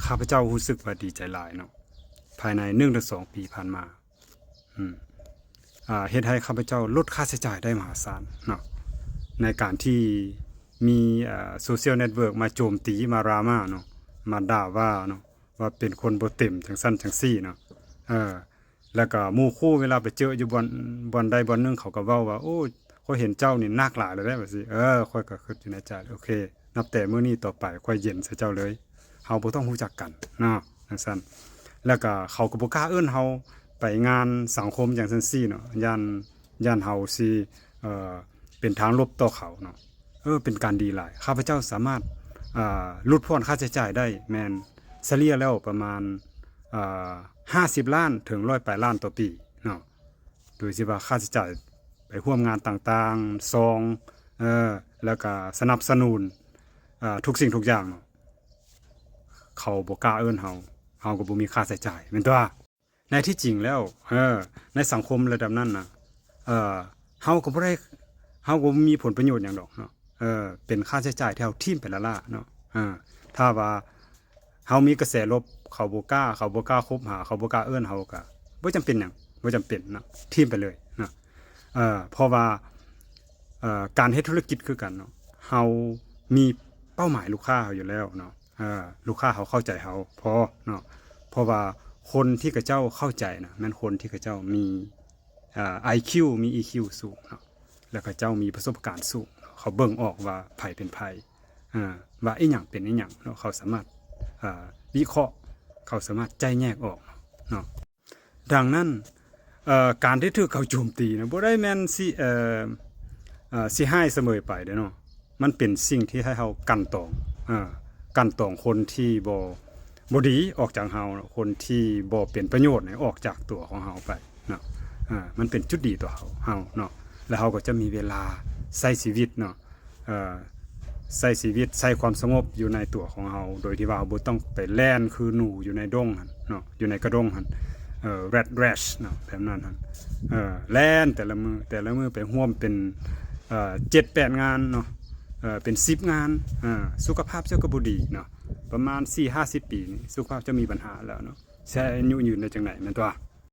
ຂ້າພະເຈົ້າຮູ້ສຶກວ່າດີໃຈຫຼາຍເນາະ ພາຍໃນໜຶ່ງເຖິງສອງປີຜ່ານມາ ອືມ ອ່າ ເຮັດໃຫ້ຂ້າພະເຈົ້າລົດຄ່າໃຊ້ຈ່າຍໄດ້ມະຫາສານເນາະ ໃນການທີ່ມີ ອ່າ ໂຊຊຽວເນັດເວີກມາໂຈມຕີ ມາດຣາມາເນາະ ມາດ່າວ່າເນາະ ວ່າເປັນຄົນບໍ່ເຕັມ ຈັ່ງຊັ້ນຈັ່ງຊີ້ເນາະ ເອີ ແລ້ວກໍໝູ່ຄູ່ເວລາໄປເຈີຢູ່ບ່ອນ ບ່ອນໃດບ່ອນໜຶ່ງ ເຂົາກໍເວົ້າວ່າ ໂອ້ ຂ້ອຍເຫັນເຈົ້ານີ້ໜັກຫຼາຍແລ້ວເດ້ ວ່າຊີ້ ເອີ ຂ້ອຍກໍຄິດຢູ່ໃນໃຈ ໂອເຄ ນັບແຕ່ມື້ນີ້ຕໍ່ໄປ ຂ້ອຍເຢັນໃສ່ເຈົ້າເລີຍ ເຮົາບໍ່ຕ້ອງຮູ້ຈັກກັນເນາະ ຈັ່ງຊັ້ນ ແລ້ວກໍເຂົາກໍບໍ່ກ້າເອີ້ນເຮົາໄປງານສັງຄົມຫຍັງຊັ້ນຊີ້ເນາະ ຢ້ານ ຢ້ານເຮົາຊິ ເອີ ເປັນທາງລົບຕໍ່ເຂົາເນາະ ເອີ ເປັນການດີຫຼາຍ ຂ້າພະເຈົ້າສາມາດ ອ່າ ຫຼຸດຜ່ອນຄ່າໃຊ້ຈ່າຍໄດ້ ແມ່ນສະເລ່ຍແລ້ວປະມານ ອ່າ ຫ້າສິບລ້ານ ເຖິງຮ້ອຍປາຍລ້ານຕໍ່ປີເນາະ ໂດຍທີ່ວ່າຄ່າໃຊ້ຈ່າຍໄປຮ່ວມງານຕ່າງໆ ຊອງ ເອີ ແລ້ວກະສະໜັບສະໜູນ ອ່າ ທຸກສິ່ງທຸກຢ່າງເນາະ ເຂົາບໍ່ກ້າເອີ້ນເຮົາ ເຮົາກໍບໍ່ມີຄ່າໃຊ້ຈ່າຍ ແມ່ນຕົວະ ໃນທີ່ຈິງແລ້ວ ເອີ ໃນສັງຄົມລະດັບນັ້ນນະ ເອີ ເຮົາກໍບໍ່ໄດ້ ເຮົາກໍບໍ່ມີຜົນປະໂຫຍດຫຍັງດອກເນາະ ເອີ ເປັນຄ່າໃຊ້ຈ່າຍທີ່ເຮົາຖິ້ມໄປລ້າໆເນາະ ເອີ ຖ້າວ່າເຮົາມີກະແສລົບ ເຂົາບໍ່ກ້າ ເຂົາບໍ່ກ້າຄົບຫາ ເຂົາບໍ່ກ້າເອີ້ນ ເຮົາກໍບໍ່ຈຳເປັນຫຍັງ ບໍ່ຈຳເປັນເນາະ ຖິ້ມໄປເລີຍເນາະ ເອີ ເພາະວ່າ ເອີ ການເຮັດທຸລະກິດຄືກັນເນາະ ເຮົາມີເປົ້າໝາຍລູກຄ້າເຮົາຢູ່ແລ້ວເນາະ ເອີ ລູກຄ້າເຮົາເຂົ້າໃຈເຮົາພໍເນາະ ເພາະວ່າຄົນທີ່ເຂົາເຈົ້າເຂົ້າໃຈນະ ແມ່ນຄົນທີ່ເຂົາເຈົ້າມີ ອ່າ ໄອຄິວ ມີ ອີຄິວ ສູງເນາະ ແລ້ວເຂົາເຈົ້າມີປະສົບການສູງເນາະ ເຂົາເບິ່ງອອກວ່າໃຜເປັນໃຜ ອ່າ ວ່າອີ່ຫຍັງເປັນອີ່ຫຍັງເນາະ ເຂົາສາມາດ ອ່າ ວິເຄາະ ເຂົາສາມາດໄຈ້ແຍກອອກເນາະ ດັ່ງນັ້ນ ເອີ ການທີ່ຖືກເຂົາໂຈມຕີນະ ບໍ່ໄດ້ແມ່ນຊິ ເອີ ເອີ ຊິຮ້າຍສະເໝີໄປເດ້ເນາະ ມັນເປັນສິ່ງທີ່ໃຫ້ເຮົາກັ່ນຕອງ ເອີ ກັ່ນຕອງຄົນທີ່ບໍ່ ບໍ່ດີອອກຈາກເຮົາເນາະ ຄົນທີ່ບໍ່ເປັນປະໂຫຍດໃຫ້ອອກຈາກຕົວຂອງເຮົາໄປເນາະ ເອີ ມັນເປັນຈຸດດີຕໍ່ເຮົາ ເຮົາເນາະ ແລ້ວເຮົາກໍຈະມີເວລາໃຊ້ຊີວິດເນາະ ເອີ ໃຊ້ຊີວິດ ໃຊ້ຄວາມສະຫງົບຢູ່ໃນຕົວຂອງເຮົາ ໂດຍທີ່ວ່າເຮົາບໍ່ຕ້ອງໄປແລ່ນຄືໜູຢູ່ໃນດົງຫັ້ນເນາະ ຢູ່ໃນກະດົງຫັ້ນ ເອີ rat race ເນາະ ແບບນັ້ນຫັ້ນ ເອີ ແລ່ນແຕ່ລະມື້ ແຕ່ລະມື້ໄປຮ່ວມເປັນ ເອີ ເຈັດແປດງານເນາະ ເອີ ເປັນສິບງານ ເອີ ສຸຂະພາບເຈົ້າກໍບໍ່ດີເນາະ ປະມານສີ່ຫ້າສິບປີນີ້ ສຸຂະພາບເຈົ້າມີບັນຫາແລ້ວເນາະ ຊິໃຫ້ອາຍຸຍືນໄດ້ຈັ່ງໃດ ແມ່ນຕົວະ?